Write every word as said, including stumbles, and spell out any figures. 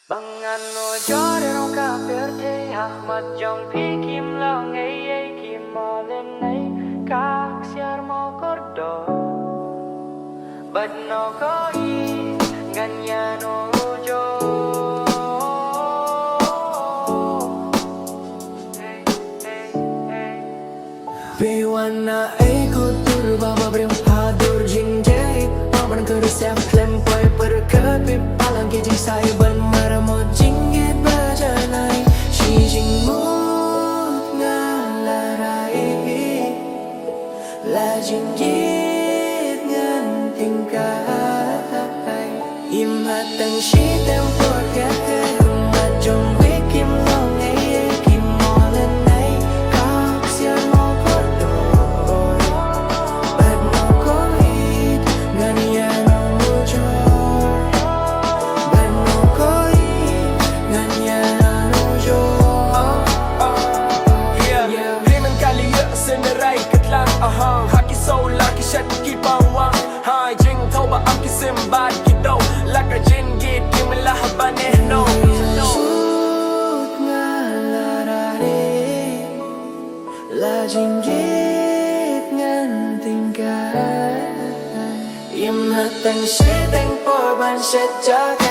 Ba ngan nujor ïa ka pyrthei ha khmat jong phi, kim long ei ei, kim malen ei, ka ksiar mo kordor. Bad no ko i ngan ïa nujor. Phi wan na ei ko tur ba ba briew ha dur jingjaid, ba ban kyrsep khlem poi pyrkhat, phi palang ki jingsai ban maramot jingit ba janai. Shi jingmut nga la rai, la jingit ngan tyngkai. Im ha tang shiteng por ka ka, mat jong wi kim long ei ei, kim malen ei, ka ksiar mo kordor. Bad no ko i ngan ïa nujor. Bad no ko i ngan ïa nujor. Yeah, rim kali ya senerai ketlang ahang, haki solar ki shat ki pawang. Hai jing thau ba am ki sim bad ki dau, la ka jin git ki melah ba neh no. Sut nga la rare, la jingit ngan tyngkai. Im ha tang shiteng por ban shet jak